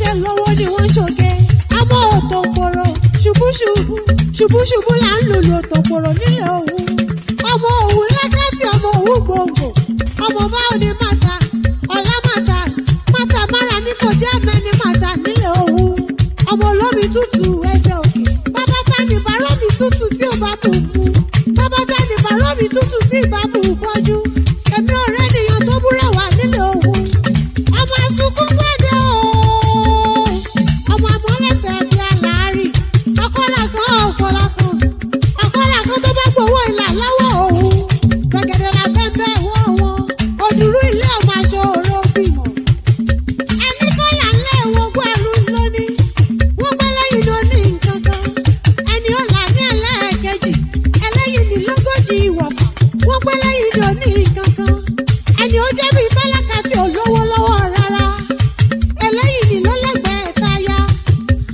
ṣe lówó ni wọ́n ṣoge. Àmọ́ òtòǹpòrò ṣubúṣubú ṣubúṣubú là ń lùlù òtòǹpòrò nílẹ̀ Òwu. Ọmọ Òwu lẹ́kẹ́tì, ọmọ Òwu gbòǹgbò, ọmọ bá òní màtà ọ̀la màtà màtà mára ní kò jẹ́ mẹ́ni màtà nílẹ̀ Òwu. Ọmọ olómi tútù ẹsẹ̀ òkè. Bàbá ta ní bàrómi tútù tí ò bá bù mú? Bàbá ta ní bàrómi tútù tí ì bá bù bọ́jú? Èmi ò rẹ́nìyàn tó búrẹ̀ wà nílẹ̀ Òwu. Ọmọ sunkún gbọ́dọ̀ o. Ọmọ amọ́lẹ́sẹ̀ bíi àlàárì. Ọkọ́lá kan, ọkọ́lá kan. Ọkọ́lá kan tó bá gbowó ìlà lọ́wọ́ òun. Gbẹ̀gẹ̀dẹ̀ la bẹ́ẹ̀ wọ́ wọn. Òdùrú ilé ọmọ aṣọ òro bímọ. Ẹni kọ́là ńlẹ̀ wo ogún ẹrú lónìí. Wọ́n pẹ́ lẹ́yìn ló ní nǹkan kan. Ẹni ó là ní ẹlẹ́ẹ̀kejì. Ẹlẹ́yìn ní lógójì ìwọ̀fà. Wọ́n pẹ́ lẹ́yìn ló ní nǹkan kan. Ẹni ó jẹ́ bíi tálákà tí ò lówó lọ́wọ́ rárá. Eléyìí ní ló lẹ́gbẹ̀ẹ́ táyà.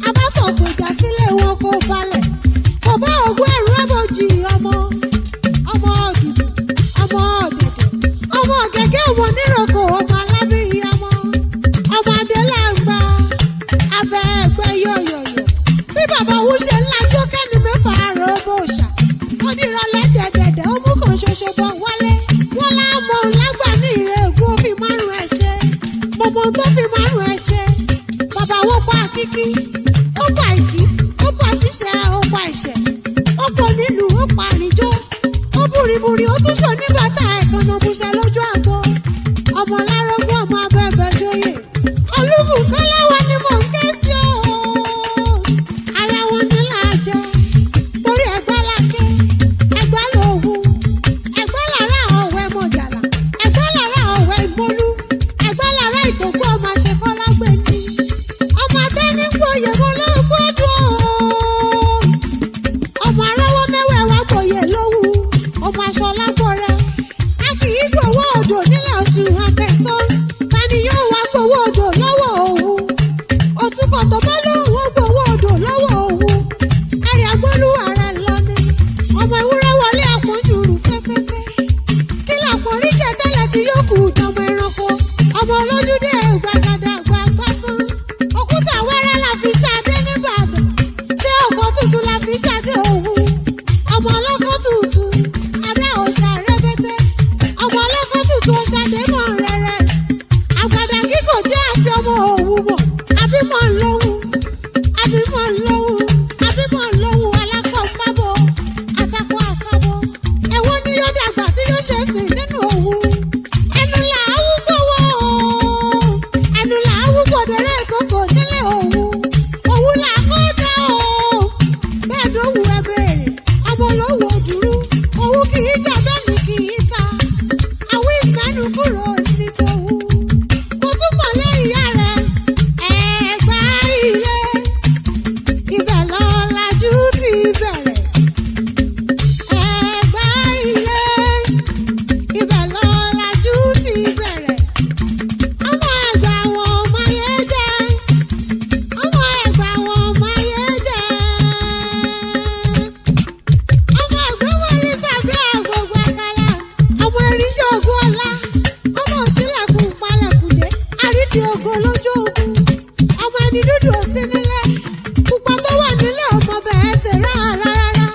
Abáfọ̀kù ìjà sílẹ̀ wọn kò balẹ̀. Kò bá ogún ẹrú ọmọjì ọmọ. Ọmọ ọ̀dùdù, ọmọ ọ̀dẹ̀dẹ̀, ọmọ ọ̀gẹ̀gẹ̀, ọmọ oníròkò, ọmọ alábíyí ọmọ. Ọmọ adélàgbà, abẹ́ ẹgbẹ́ yọ̀yọ̀yọ̀. Bí bàbá òun ṣe ń lajú kẹ́ni mẹ́fà rẹ̀ ó bò ṣà. Ó dìrọ̀lẹ́ dẹ̀dẹ̀dẹ̀, ó mú kan ṣoṣo bọ̀ wálé. Wọ́n lá mọ òun lágbà ní ìrẹ̀ ègún ó fi márùn ẹ̀ ṣe. Mọ̀mọ́ tó fi márùn ẹ̀ ṣe. Bàbá wọn pa kíkí, ó pa ìkí, ó pa ṣíṣe, ó pa ìṣẹ̀. Ó kọ nílùú, ó pa àríjó. Ó búribúri, ó tún ṣò ní bàtà ẹ̀kànnà buṣẹ́ lójú àgọ́. Ọmọ lárógún, ọmọ abẹ́bẹ́ jóyè. Olúbùkọ́lá wa ni mò ń ké sí o. Ara wọn ní là á jẹ. Torí ẹgbẹ́ láké, ẹgbẹ́ lòwú, ẹgbẹ́ lára ọ̀wẹ́ mọ̀jàlá, ẹgbẹ́ lára ọ̀wẹ́ ìmọ̀lú, ẹgbẹ́ lára ìtòkú ọmọ àṣekọ́lá gbé ní. Ọmọ adẹ́nipòye mo ló gbọ́dọ̀ o. Ọmọ arọ́wọ́ mẹ́wẹ̀ẹ́wá gbòye lówù, ọmọ aṣọ lágbọ̀rẹ́. A kì í gbowó odò nílẹ̀ oṣù akẹ́sán. Ta ni yóò wá gbowó odò lọ́wọ́ òun? Òtúkọ̀ tó bá lóun gbowó odò lọ́wọ́ òun. Ẹ̀rì agbólúwa rẹ̀ lọ ni. Ọmọ ewúrẹ́ wọlé àpọ́njùrù fẹ́fẹ́fẹ́. Kí làpọ̀rí jẹ tẹ́lẹ̀ tí yóò kù dọmọ ẹranko? Ọmọ olójúdé gbàgàdà gbàgbà tán. Òkúta wẹ́rẹ́ la fi ṣadé nìbàdàn. Ṣé ọkọ̀ tuntun la fi ṣadé òun? Ọmọ ọlọ́kọ̀ tuntun, adé òòṣà rẹ́bẹ́tẹ́. Ọmọ ọlọ́kọ̀ tuntun ọ̀ṣadé mọ̀ rẹ̀rẹ̀. Àgbàdà kíkò jẹ́ àti ọmọ òwú mọ̀. Àbímọ lówù, àbímọ lówù, àbímọ lówù alákọ̀ọ́pábọ̀, àtakọ̀ àsábọ̀. Èwo ni yóò dàgbà tí yóò ṣe sìn nínú òwú? Ẹnu là á wú gbowó o. Ẹnu là á wú gbòdèrè ìkókò nílé òwú. Òwú là á kó dá o. Bẹ́ẹ̀ ló wù ẹ béèrè. Ọmọ olówó òdùrú. Òwú kì í jà bẹ́ẹ̀ ni kì í ta. Àwọn ìmẹ́nu kúrò ní tòwú. Mo tún mọ̀ lẹ́yìn ìyá rẹ̀. Ẹ̀gbá ilé. Ibẹ̀ lọ́lajú ti bẹ̀rẹ̀. Ẹ̀gbá ilé. Ibẹ̀ lọ́lajú ti bẹ̀rẹ̀. Ọmọ ẹ̀gbá wọn máa yé jẹ́. Ọmọ ẹ̀gbá wọn máa yé jẹ́. Ọmọ ẹ̀gbọ́n wọlé tàbí àgbègbè àkàlà. Ọmọ eríṣẹ́ ogun ọ̀la. Ọmọ òṣìlẹ̀kùn palẹ̀kùndé. Àrídìí ogun lójú ogun. Ọmọ ẹni dúdú ò sí nílẹ̀. Pupa tó wà nílẹ̀ ọmọ bẹ̀ẹ́ ti rà rárá.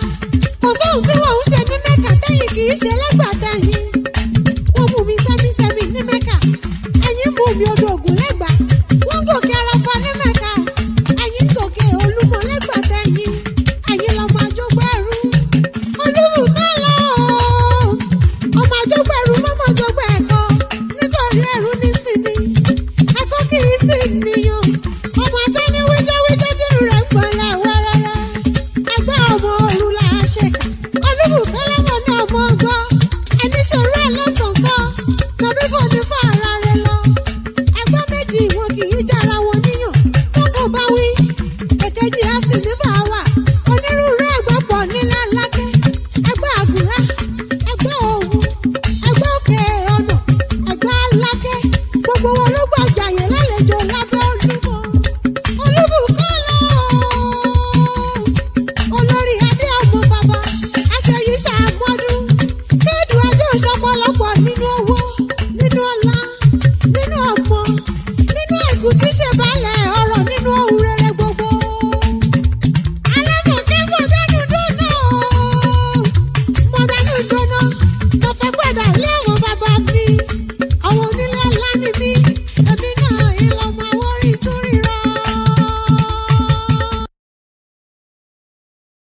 Kò sóhun tí wọ́n ń ṣe ní Mẹ́kà tẹ́yìn kì í ṣe lẹ́gbàá tẹ́yìn. Wọ́n mú mi sẹ́mísẹ́mí ní Mẹ́kà. Ẹ̀yin mú mi odò ògùn lẹ́gbàá.